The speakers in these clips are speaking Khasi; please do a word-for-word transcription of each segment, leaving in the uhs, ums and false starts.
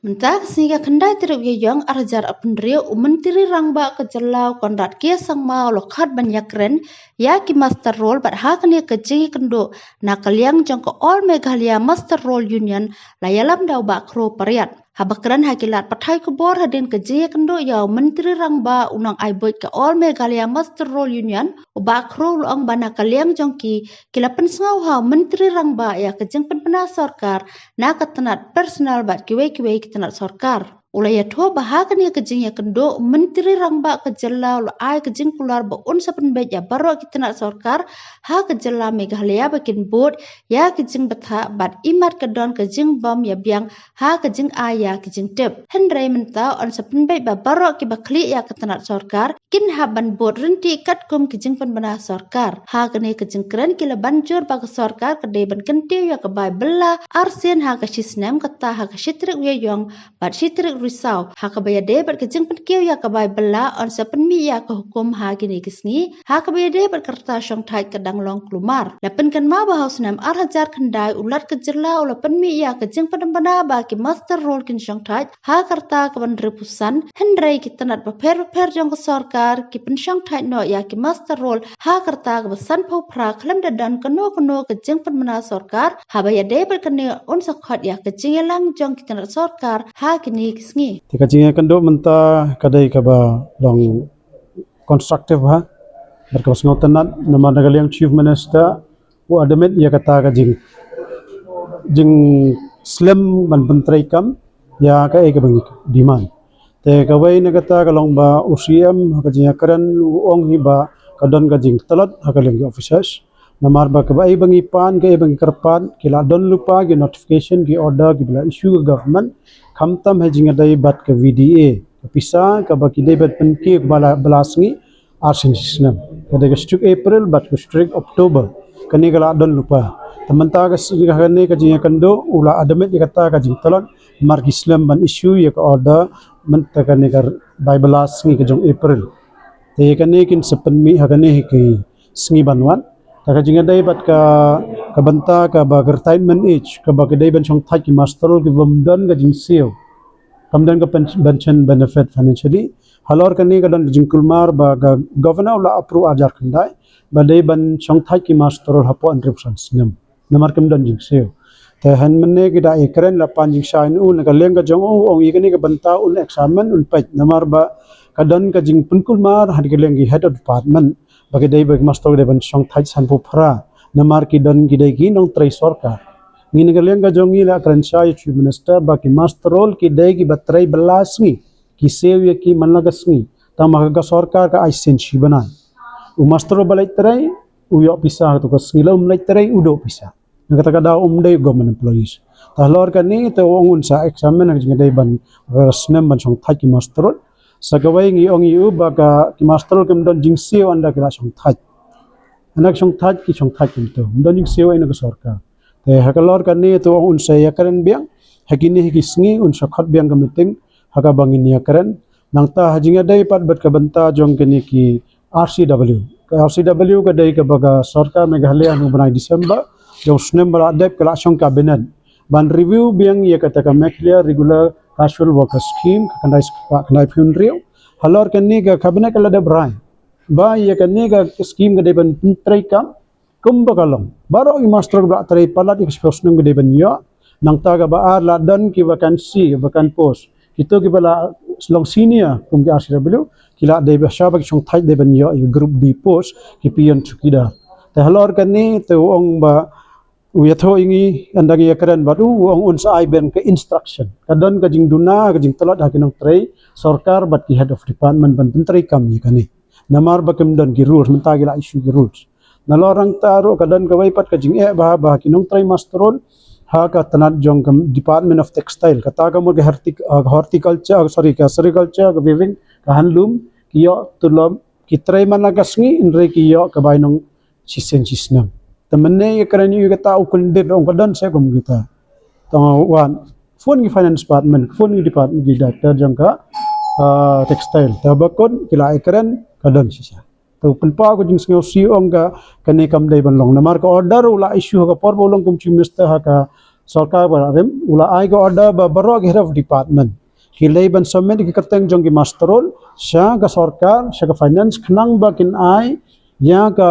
Mynta ka sngi ka khyndai tarik Ïaïong ar hajar arphew hynriew, u Myntri Rangbah ka jylla u Conrad K Sangma u la khot ban ïakren ïa ki muster roll, bad ha kane ka jingïakynduh na ka liang jong ka All Meghalaya Muster Roll Union la ïalam da u Bah Khro Pariat. Haba kren ha ki lad pathai khubor hadien ka jingïakynduh ïa u Myntri Rangbah, u nongai buit ka All Meghalaya Muster Roll Union, u Bah Khro u la ong ba na ka liang jong ki, ki la pynsngew ha u Myntri Rangbah ïa ka jingpynbna sorkar na ka tnat personal bad kiwei kiwei ki tnat sorkar. U la ïathuh ba ha kane ka jingïakynduh, u Myntri Rangbah ka jylla u la ai ka jingkular ba un sa pynbeit ïa baroh ki tnat sorkar ha ka jylla Meghalaya ba kin bud ïa ka jingbthah, bad imat ka don ka jingbym ïa biang ha ka jingai ïa ka jingtip. Hynrei mynta un sa pynbeit ba baroh kiba khlieh ïa ka tnat sorkar kin hap ban bud ryntih katkum ka jingpynbna sorkar. Ha kane ka jingkren ki la ban jur ba ka sorkar ka dei ban kyntiew ïa ka bai bylla arsien ha ka shisnem, kata ha ka shi tarik Ïaïong bad shi tarik Risaw. Ha kaba ïadei bad ka jingpynkiew ïa ka bai bylla, un sa pynmih ïa ka hukum ha kine ki sngi, ha kaba ïadei bad ka rta shongthait ka dang long kulmar. La pynkynmaw ba ha u snem ar hajar khyndai u Lat ka jylla u la pynmih ïa ka jingpynbna ba ki muster roll kin shongthait ha ka rta ka ban hynriewphew san, hynrei ki tnat bapher bapher jong ka sorkar ki pynshongthait noh ïa ki muster roll ha ka rta ka ba sanphew phra, khlem da don kano kano ka jingpynbna sorkar. Haba ïadei bad kane, un sa khot ïa ka jingïalang jong ki tnat sorkar ha kine ki sngi. Te ka jingïakynduh mynta ka dei kaba long constructive ha, bad kaba sngewtynnat, namar na ka liang Chief Minister u admit ïa kata ka jing, jingslem ban pyntreikam ïa kaei kaba ngi demand. Te kawei na kata ka long ba u C M ha ka jingïakren u ong hi ba ka don ka jingtlot ha ka liang ki officers. Namar ba kaei ba ngi pan, kaei ba ngi kyrpad, ki la don lypa ki notification, ki order kiba la issue ka government, khamtam ha jingïadei bad ka V D A, ka pisa kaba ki dei ban pynkiew ba la, ba la sngi ar sien shi snem. Ka dei ka shi tarik April bad ka shi tarik October. Kane ka la don lypa. Te mynta ka sngi, kane ka jingïakynduh u la admit ïa kata ka jingtlot, namar ki slem ban issue ïa ka order mynta kane ka bai bylla sngi ka jong April. Te ïa kane kin sa pynmih ha kane hi ki sngi ban wan. Te ka jingïadei bad ka, ka bynta kaba ka retirement age, kaba ka dei ban shongthait ki muster roll kibym don ka jingsiew, kam don ka pen-, pension benefit financially. Halor kane ka don ka jingkulmar ba ka Governor u la approve ar hajar khyndai ba dei ban shongthait ki muster roll hapoh hynriewphew san snem. Namar kim don jingsiew. Te hynmen ne ki da ïakren, la pan jingshai na u, na ka liang ka jong u, ong ïa kane ka bynta un examine, un peit. Namar ba ka don ka jingpynkulmar ha ka liang ki head of department ba ki dei ba ki muster roll ki dei ban shongthait sanphew phra. Namar ki don ki dei ki nongtrei sorkar. Ngi na ka liang ka jong ngi la kren shai ïa u Chief Minister ba ki muster roll ki dei kiba trei bylla sngi, ki siew ïa ki man la ka sngi. Tang ma ka sorkar ka ai sien shi bnai. U muster roll ba leit trei u ïoh pisa ha kato ka sngi, la um leit trei u duh pisa. Na kata ka daw um dei government employees. Te halor kane te u ong un sa examine ha ka jingïadei ban, eh, snem ban shongthait ki muster roll. Sa kawei ngi ong ïa u ba ka ki muster roll kim don jingsiew ynda ki la shongthait. Ynda ki shongthait, ki shongthait kumto. Kim don jingsiew ei na ka sorkar. Te halor kane te u ong un sa ïakren biang ha kine hi ki sngi, un sa khot biang ka meeting ha kaba ngin ïakren. Nangta ha jingïadei pat bad ka bynta jong kine ki R C W. Ka R C W ka dei kaba ka sorkar Meghalaya ha u bnai December jong u snem ba la dep ka la shong cabinet ban review biang ïa kata ka Meghalaya Regular Casual Worker Scheme, ka khyndai spah khyndaiphew hynriew. Halor kane ka cabinet ka la dep rai ba ïa kane ka scheme ka dei ban pyntreikam kumba ka long. Baroh ki muster roll ba la trei palat ïa ka shiphew snem ki dei ban ïoh. Nangta kaba ar, la don ki vacancy, vacant post. Kito kiba la long senior kum ki R C W, ki la dei ba shwa ba ki shongthait dei ban ïoh ïa ka group D post, ki peon chowkidar. Te halor kane te u ong ba u ïathuh ïa ngi, ynda ngi ïakren bad u, u ong un sa ai biang ka instruction. Ka don ka jingduna, ka jingtlot ha ki nongtrei sorkar bad ki head of department ban pyntreikam ïa kane. Namar ba kim don ki rules, mynta ki la issue ki rules. Nalor nangta ruh ka don kawei pat ka jingeh ba, ba ki nongtrei muster roll ha ka tnat jong ka Department of Textile, kata ka mut ka hortic-, ah, ka horticulture, ah, sorry, ka sericulture, ka weaving, ka handloom, ki ïoh tulop, ki trei man la ka sngi, hynrei ki ïoh ka bai nong shisien shisnem. Te mynne ïakren ïa kata u kyndit, ong ka don seh kum kita. Tang wan phone ki finance department, phone ki department ki director jong ka, ah, textile. Te ba kut ki la ïakren ka don shisha. Te u pynpaw ka jingsngewsih, ong ka kane kam dei ban long. Namar ka order u la issue ha ka por ba u long kum Chief Minister ha ka Sorkar Bah Rahrim u la ai ka order ba baroh ki head of department ki dei ban submit ki kyrteng jong ki muster roll sha ka sorkar, sha ka finance, khnang ba kin ai ïa ka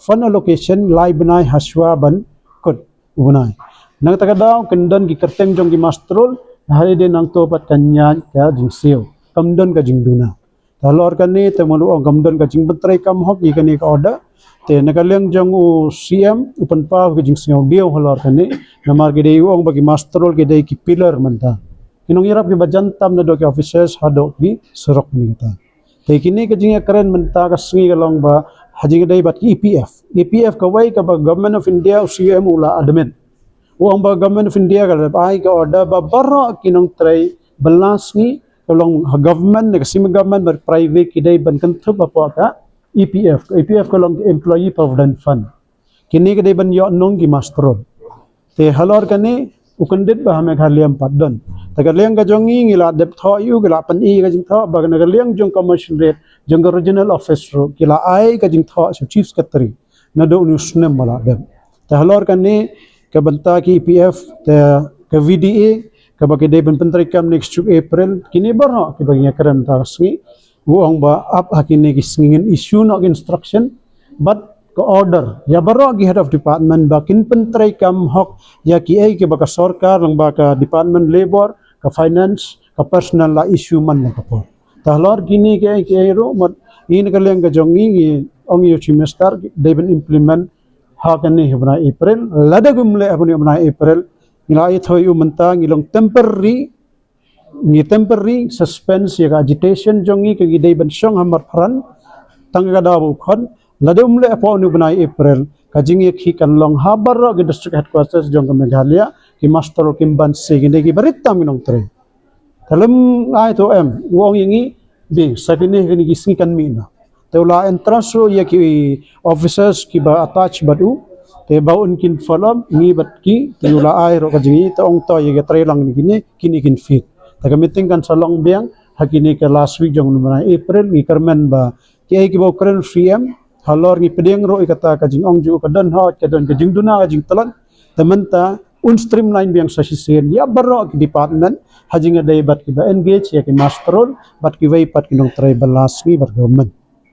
fund allocation lai bnai hashwa ban kut u bnai. Na kata ka daw kin don ki kyrteng jong ki muster roll, ha dei nangto pat kan ïaid ka jingsiew, kam don ka jingduna. Te halor kane te mano ong kam don ka jingpyntreikam hok ïa kane ka order. Te na ka liang jong u C M u pynpaw ka jingsngewdiaw halor kane, namar ki dei u ong ba ki muster roll ki dei ki pillar mynta. Ki nongïarap kiba jan tam naduh ki offices haduh ki surok mynta. Te kine ka jingïakren mynta ka sngi ka long ba ha jingïadei bad ki E P F. E P F kawei kaba Government of India, u C M u la admit. U ong ba Government of India ka la ai ka order ba baroh ki nongtrei bylla sngi, ka long ha government ne ka semi government bad private, ki dei ban kynthup hapoh ka E P F. Ka E P F ka long ka Employee Provident Fund. Kine ki dei ban ïoh nong ki muster roll. Te halor kane u kyndit ba ha Meghalaya ym pat don. Te ka liang ka jong ngi ngi la dep thoh ïa u, ki la pyni ka jingthoh, ba na ka liang jong ka commission rate jong ka regional office ruh ki la ai ka jingthoh sha u chief secretary naduh une u snem ba la dep. Te halor kane ka bynta ki E P F, te ka V D A kaba ki dei ban pyntreikam next week April, kine baroh kiba ngi ïakren mynta ka sngi, u ong ba ap ha kine ki sngi ngin issue noh ki instruction bad ka order ïa baroh ki head of department ba kin pyntreikam hok ïa kiei kiba ka sorkar, lang ba ka department labor, ka finance, ka personnel la issue man la ka por. Te halor kine kiei kiei ruh, mut ngi na ka liang ka jong ngi ngi ong ïa u chief minister dei ban implement ha kane ha u bnai April. Lada kim leh ha u bnai April, ngi la ïathuh ïa u mynta ngi long temporary, ngi temporary suspense ïa ka agitation jong ngi, ka ngi dei ban shong ha Marpharan tang ka daw ba u khot. Lada um leh hapoh une u bnai April, ka jingïakhih kan long ha baroh ki district headquarters jong ka Meghalaya, ki muster roll kim ban siew, kine kiba rit tam ki nongtrei. Te lym ai to em, u ong ïa ngi, bad sa kine kine ki sngi kan mih noh. Te u la entrust ruh ïa ki officers kiba attach bad u, te ba un kin follow up, ngi bad ki, te u la ai ruh ka jingïathuh ong to ïa ka trei lang kine, kine kin fit. Te ka meeting kan sa long biang ha kine ka last week jong u bnai April, ngi kyrmen ba kiei kiba u kren C M, halor ngi pdiang ruh ïa kata ka jingong jong u, ka don hok, ka don ka jingduna, ka jingtlot. Te mynta un streamline biang sa shisien ïa baroh ki department ha jingïadei bad kiba engage ïa ki muster roll bad kiwei pat ki nongtrei bylla sngi bad government.